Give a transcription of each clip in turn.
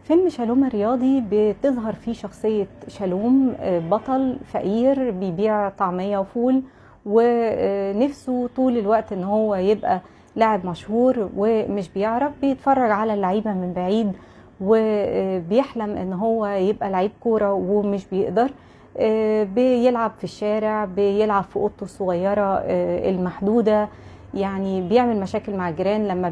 فيلم شالوم الرياضي بتظهر فيه شخصية شالوم، بطل فقير بيبيع طعمية وفول، ونفسه طول الوقت ان هو يبقى لاعب مشهور ومش بيعرف، بيتفرج على اللعيبة من بعيد وبيحلم ان هو يبقى لعيب كورة ومش بيقدر. بيلعب في الشارع، بيلعب في اوضته الصغيرة المحدودة، يعني بيعمل مشاكل مع الجيران لما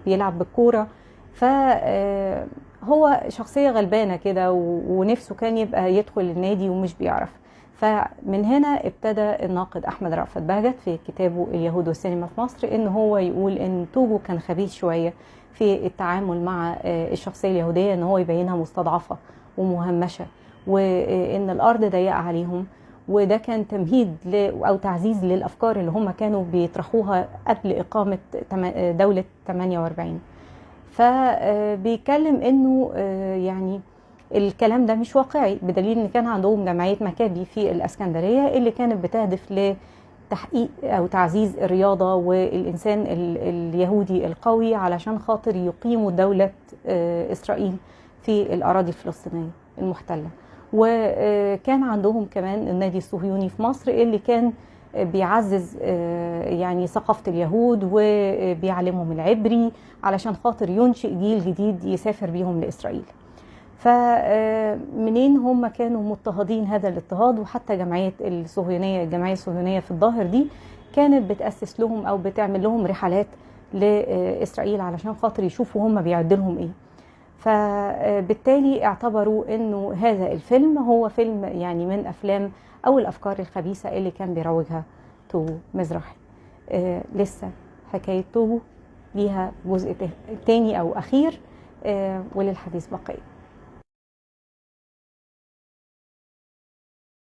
بيلعب بالكورة. فهو شخصية غلبانة كده ونفسه كان يبقى يدخل النادي ومش بيعرف. فمن هنا ابتدى الناقد أحمد رأفت بهجت في كتابه اليهود والسينما في مصر إن هو يقول إن توجو كان خبيث شوية في التعامل مع الشخصية اليهودية، إن هو يبينها مستضعفة ومهمشة وإن الأرض ضيقة عليهم، وده كان تمهيد أو تعزيز للأفكار اللي هم كانوا بيطرحوها قبل إقامة دولة 48. فبيتكلم إنه يعني الكلام ده مش واقعي، بدليل إن كان عندهم جمعية مكابي في الأسكندرية اللي كانت بتهدف لتحقيق أو تعزيز الرياضة والإنسان اليهودي القوي علشان خاطر يقيموا دولة إسرائيل في الأراضي الفلسطينية المحتلة. وكان عندهم كمان النادي الصهيوني في مصر اللي كان بيعزز يعني ثقافة اليهود وبيعلمهم العبري علشان خاطر ينشئ جيل جديد يسافر بيهم لإسرائيل. فمنين هم كانوا مضطهدين هذا الاضطهاد؟ وحتى جمعية الصهيونية، الجمعية الصهيونية في الظاهر دي كانت بتأسس لهم أو بتعمل لهم رحلات لإسرائيل علشان خاطر يشوفوا هم بيعدوا لهم إيه. فبالتالي اعتبروا انه هذا الفيلم هو فيلم يعني من افلام او الافكار الخبيثة اللي كان بيروجها توجو مزراحي. لسه حكاية توجو ليها جزء تاني او اخير، وللحديث بقية.